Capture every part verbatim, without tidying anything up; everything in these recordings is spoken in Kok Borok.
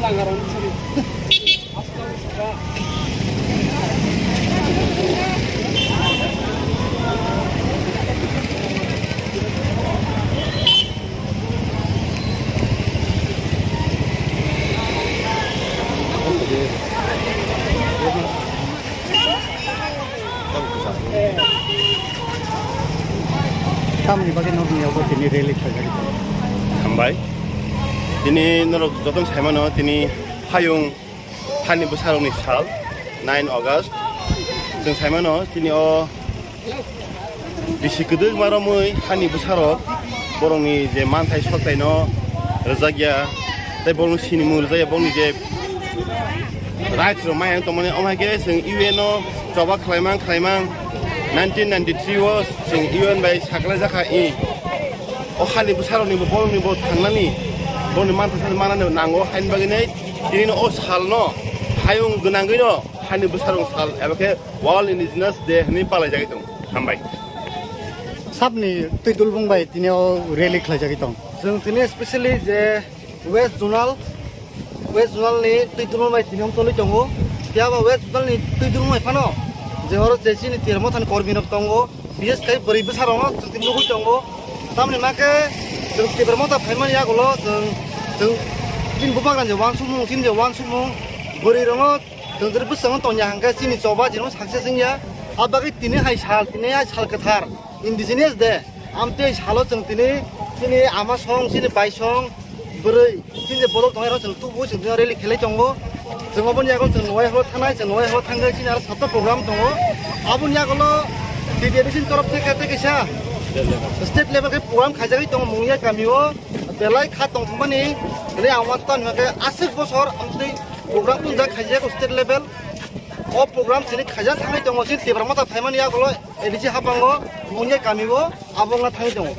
Tamni bagwi norokni yago tini rally khlaijak. Hambai. Tini norok jotono saimano, tini hayung hani bwsarokni sal, nine August. Chwng saimano, tini o bisi kwdwkma romwi hani bwsarok borokni je manthai soktaino rwjakya, tei borokni sinimung rwjakya, borokni je rights rok maya wng tongmani, omo hai khe chwng U N o choba khlaimang khlaimang nineteen ninety-three o chwng U N bai sakhlai jakha i. O hani bwsarokni bo borokni bo thangnani, borokni manthai manani nango, haini bagwi nei tini o salno hayung gwnangwi no hani bwsarok sal eba khe World Indigenous Day hwnwi palaijagwi tongo. Hambai. Sabni twi dulbung bai tini o rally khlaijagwi tong. Chwng tini specially je West Zonal, West Zonal ni twi dulbung bai tini omtolwi tongo. Phiya ba West Zonal ni twi dulbung bai phano je oro je chini Tipra Mothani kormi rok tongo, bises khai bwrwi bwsa rok no chwng tini nugwi tongo. Tamni ma khe chwng Tipra Motha phaimani yagulo chwng, chwng chini bubagra je wansukmung, chini je wansukmung bwrwi rok no Chwng jera bwskango tongya hwnkhe chini choba jino success wngya. Abagwi tini hai sal, tini hai sal kwthar, Indigenous Day. Amtwi salo chwng tini, chini ama song, chini bai song, bwrwi, chini je bodol tongnai rok chwng tubu, chwng tini rally khelai tongo. Chwng oboni yago chwng nuhai horo thangnai, chwng nuhai horo thangwi chini aro sabta program tongo. Aboni yagulo D T A D C ni torof theke tei kaisa state level khe program khaijagwi tongo Mungia kamio. Belai kha tongthokmani, tini ang uansukha hwnkhe aswk bosor amtwi program punjak khaijak state level. O program chini khaijak thangwi tongo, chini Tipra Motha phaimani yagulo A D C hapango, Mungia kamio abo wngna thangwi tongo.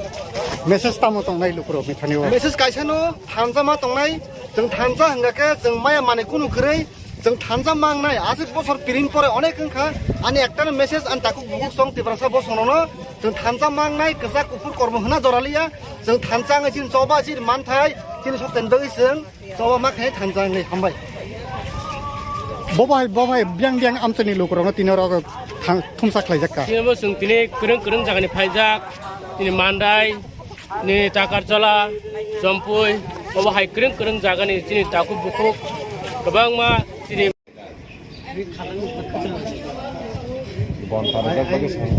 Message tamo tongnai lukurokni thani o? Message kaisano thansa ma tongnai, chwng thansa hwnkha khe chwng maya manwi kunu kwrwi, chwng thansa mangnai, aswk bosor piring pore onek wngkha, ani ektano message ani takhuk bukhuk song Tiprasa bosongno, chwng thansa mangnai, kwchak kuphur kormo hwna joraliya, chwng thansa wngwi chini choba chini manthai, chini sokthani bagwi chwng choba ma khe thansa wngwi hambai. Bo bai, bo bai, biang biang amchaini lukurokno tini oro thang-, thumsa khlaijak kha. Tini bo chwng tini kwrwng kwrwng jagani phaijak, tini Mandai, ni Takarjala, Jompui, obo hai kwrwng kwrwng jagani chini takhuk bukhuk kwbangma chini Bon tarajak bagwi song.